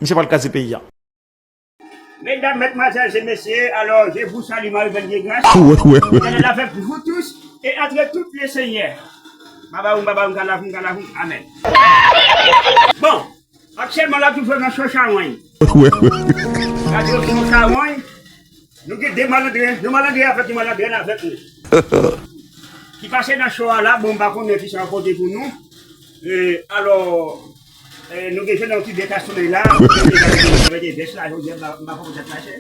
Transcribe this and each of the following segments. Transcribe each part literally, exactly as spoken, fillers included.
Misye pral kraze peyi a. Mesdames, mesdemoiselles et messieurs, alors je vous salue, Marie pleine de grâce. Wè, wè, wè. L'Éternel avec vous tous et entre toutes les seigneurs. Babawum, babawum, kalavoum, kalavoum. Amen. Bon, aktyèlman la toujou nan Cho Chawony. Wè, wè, wè. La toujou Cho Chawony. Nou gen de malandren, yon malandren avèk yon malandrèn avèk nou. Ki pase nan cho a la, bon, m pa konnen ki sa yo pote pou nou. E, alò, e, nou gen jwenn yon ti bèk aswè la, avèk de vès la, jodi a, m pa, m pa konprann sa k pase.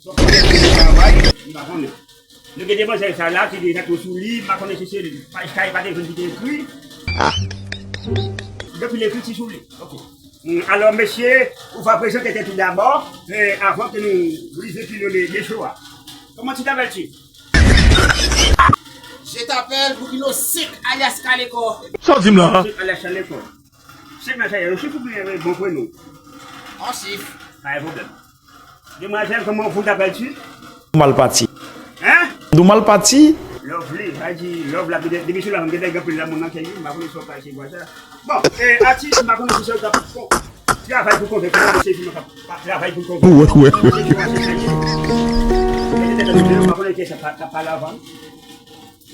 Se yon pwoblèm de travay, m pa konnen. Nou gen demwazèl sa la ki deja tou sou li, m pa konnen si se pa, kay pa te jwenn ki te ekri. Depi l ekri ti sou li. Ok. Mm, alò, mesye, ou va prezante tèt ou dabò, e, avan ke nou rive pi lwen de, de cho a. Comment tu t'appelles-tu? Je t'appelle Bouquino cinq alias Kaleko. Sa w di m la? Cinq alias Kaleko. Cinq nan sa yo, chif oubyen, e, bon prenon? On chif. Pa gen pwoblèm. Demwazèl, comment vous t'appelles-tu? Mal pati. Hein? Nou mal pati. Lovely, sa di love la, depi, depi sou la, gen nèg anpil la, moun nan kè li, m pa konnen si w ka se vwa sa. Bon, e, atis, m pa konnen si se w k ap travay pou konvenk mwen, se fi mwen k ap travay pou konvenk mwen. Wè, wè, wè. Se fi mwen, se sa ye. E, se tèt anpil, m pa konnen ki sa k ap pale avan.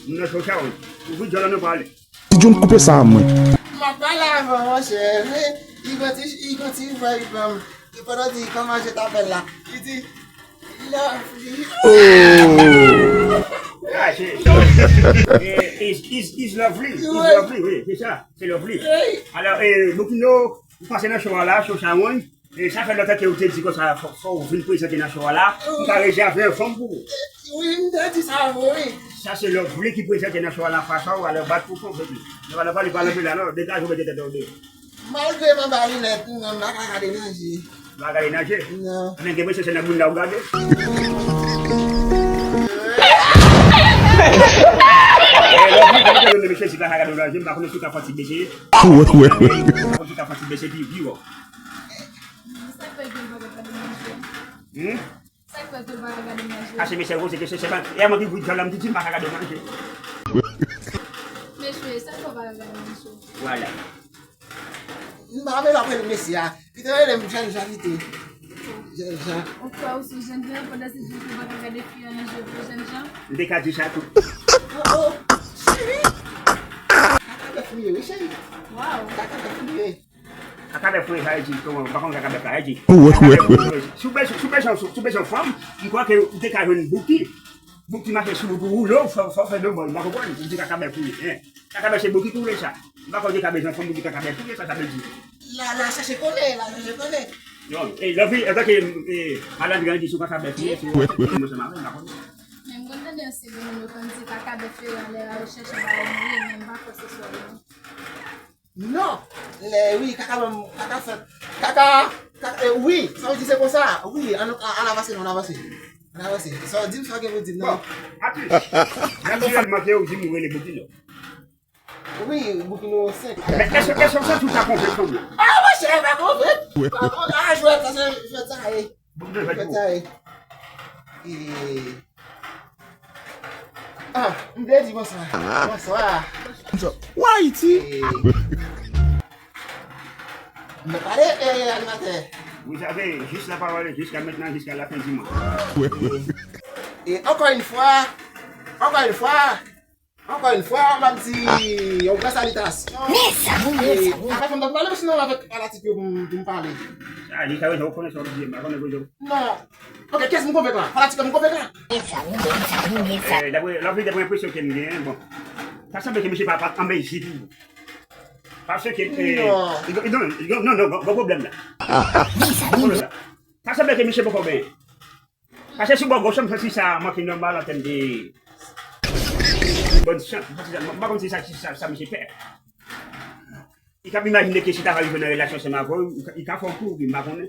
M nan Cho Chawony. Ou vin djòl an nou pale. Ti John koupe sa a mwen. M ap pale avan, monchè. Li gon ti, li gon ti vibe, um, li pandan di, comment je t'appelle la. Li di, Lovely. Oh! Ah, se, se, eh, is, is, is Lovely. Is Lovely, wi, se sa, se Lovely. Alò, eh, Bouquino, ou pase nan cho a la, Cho Chawony. E sa fè lontan ke ou te di konsa, fò, fò ou vin prezante nan cho a la. M ka rezève yon fanm pou ou. Wi, m te di sa vre, wi. Sa se Lovely ki prezante nan cho a la, fwa sa ou alè bat pou konvenk li. Nou pa nan pale, pale anpil la, non, degaje w, mete tèt ou deyò. Malgre m anba linèt, m pa ka gade nan je. Ou pa gade nan je? Non. Men gen mwen se nan moun la ou gade. Eh, Lovely, gade, gade, mesye, si pa ka gade nan je, m pa konnen si w ka fè ti bese. Wè, wè, wè. M pa konnen si w ka fè ti bese pi, pi wò. Sa k fè ke w pa ka gade nan je? Hmm? Sa k fè ke w pa ka gade nan je? Paske mesye, se ke se, se pa, e a mwen ki bout jan la, m di, di m pa ka gade nan je. Mesye, sa k fè w pa ka gade nan je? Vwala. M pa vle l ap rele mesye a. Li te rele m jènjan pito. Jènjan. Ou kwè ou se jènjan, pandan se di ke w pa ka gade fi a nan je pou jènjan? M te ka di sa tou. Oh, oh, cheri. Kaka bèf ou ye, wi, cheri. Waw. Kaka bèf ou ye. Kaka bèf ou ye, sa vle di, kòman, m pa konn kaka bèf la, vle di. Wè, wè, wè. Si w bezwen, si w bezwen, si w bezwen fanm, m kwè ke ou te ka jwenn Bouki. Bouki mache sou ou pou woule w, fò, fò fè de bòl, m pa konprann, ou di kaka bèf ou ye, en. Kaka bèf se Bouki ki woule sa. M pa kwè ou te ka bezwen fanm pou di kaka bèf ou ye, sa sa vle di. La, la chèche konnen, la chèche konnen. Non, e, Lovely, antanke, e, malandren di sou kaka bèf ou ye, sou, mwen se mari, m pa konn. Men m konn tande ansi gen moun yo konn di kaka bèf yo alè al chèche bagay mouye, men m pa kwè se sa, non. Non! Lè, wi, kaka ban m, kaka fèt. Kaka, kaka, e, wi, sa w di se konsa. Wi, ann, ann, ann avanse, non, ann avanse. Ann avanse. Sa w di m, sa w gen pou di m, non. Bon, atis, natirèlman ke ou di m ou rele Bouki, non. Wi, Bouki nimewo senk. Men èske, èske w santi w ta konvenk fanm nan? A, monchè, pa konvenk. Pa konvenk, a, jwèt, sa se jwèt sa ye. Jwèt sa ye. E, a, m vle di bonswa. Bonswa. Bonswa. Ou Ayiti? E, m pale, e, animatè. Vous avez juste la parole jusqu'à maintenant, jusqu'à la fin du mois. E, e, encore une fois, encore une fois, Encore une fois, m ap di yon gran salitasyon. Mezanmi, mezanmi. Avèk fanm m t ap pale, sinon avèk fanatik yo pou m, pou m pale. A, jiska prezan, ou konnen sa w ap di, m pa konnen koze w. Non. Ok, kiyès m konvenk la? Fanatik yo m konvenk la? Mezanmi, mezanmi, mezanmi. E, daprè, daprè enpresyon ke m genyen, bon. Sa sanble ke misye pa, pa anbeji pou ou. Paske, e, non, non, non, non, gon pwoblèm la. Mezanmi. Sa sanble ke misye poko benyen. Paske sou bò goch la, m santi sa manke nòmal an tèm de bòn chans. M santi sa, m pa konn si sa, si sa, sa misye pè. Li ka imajine ke si ta va rive nan relasyon ansanm avè w, li ka, li ka fè w kouri, m pa konnen.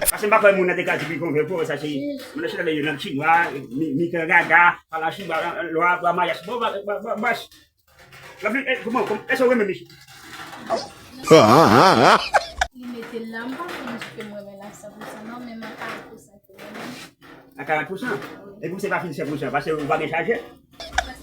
Paske m pa kwè moun nan te ka di pi konvenk ou, sa se, moun nan se nan lang chinwa, mi, mi kan gaga, pala chinwa, lwa, lwa mayas. Bon, ba, ba, ba, ba, Lovely, e, kòman, kòman, èske w renmen misye? Li mete l la, m pa konn si ke m renmen l a san pou san non, men m a karant pou san ke m renmen. A karant pou san? Epi w se pa fin san pou san, paske ou pa gen chaje? Paske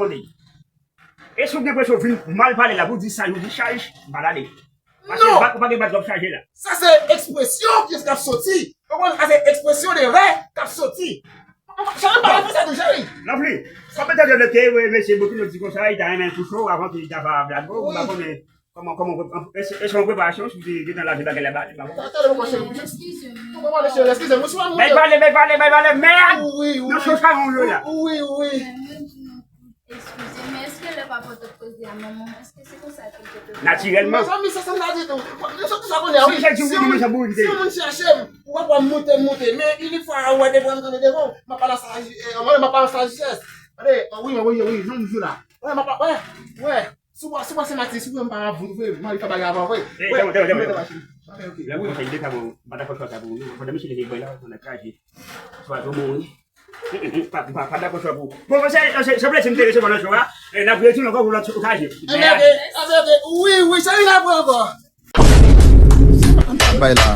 mande. E si w gen presyon w vin mal pale la, pou w di sa, yo dichaj, m pa gade. Paske ou pa gen bat w ap chaje la. Sa se ekspresyon ki ap soti. Ou konprann? Sa se ekspresyon de rè k ap soti. Cheri, pa refè sa tou, cheri. Lovely, kòman tande lè ke mesye Bokino di konsa, li ta renmen touche w avan ke li ta va blague w, m pa konnen kòman, kòman, èske, èske yon preparasyon, si w te gentan lave bagay la ba li, m pa konnen. Tande, tande, cheri. Eskize m. Ou konprann, cheri, eskize m. Bèl pale, bèl pale, bèl pale, mèd! Wi, wi. Nan chonch pa yon yo la. Wi, wi. Eskize, men èske lè papa w t ap koze a manman w, èske se konsa ke l te koze? Natirèlman. Mezanmi, se sa m ta di tou. Mwen, se tout sa konnen, wi. Si yon moun chèche m, ou pa pral moute, moute. Men, il faut, ou wè, devan m, tande devan w, m ap pale an saj-, eh, mwen, m ap pale an sajès. Tande, wi, wi, wi, wi, non, m di w la. Wè, m ap, wè, wè. Si w, si w panse m atis, wi, m pa ap vout vre. M anvi fè bagay avan vre. Wè, tanpri, tanpri, tanpri. Lè m konsa, li te ka bon, m pa dakò chwa sa pou ou. Pandan misye leve bòy la, pandan kraje. Swa tou mouri. Pa, pa, pa dakò chwa pou ou. Bon, se, se, se plezi m te resevwa nan show a. E n ap retounen ankò pou lòt okaze. Anbebe, anbebe, wi, wi, cheri, n ap ankò. Bay la.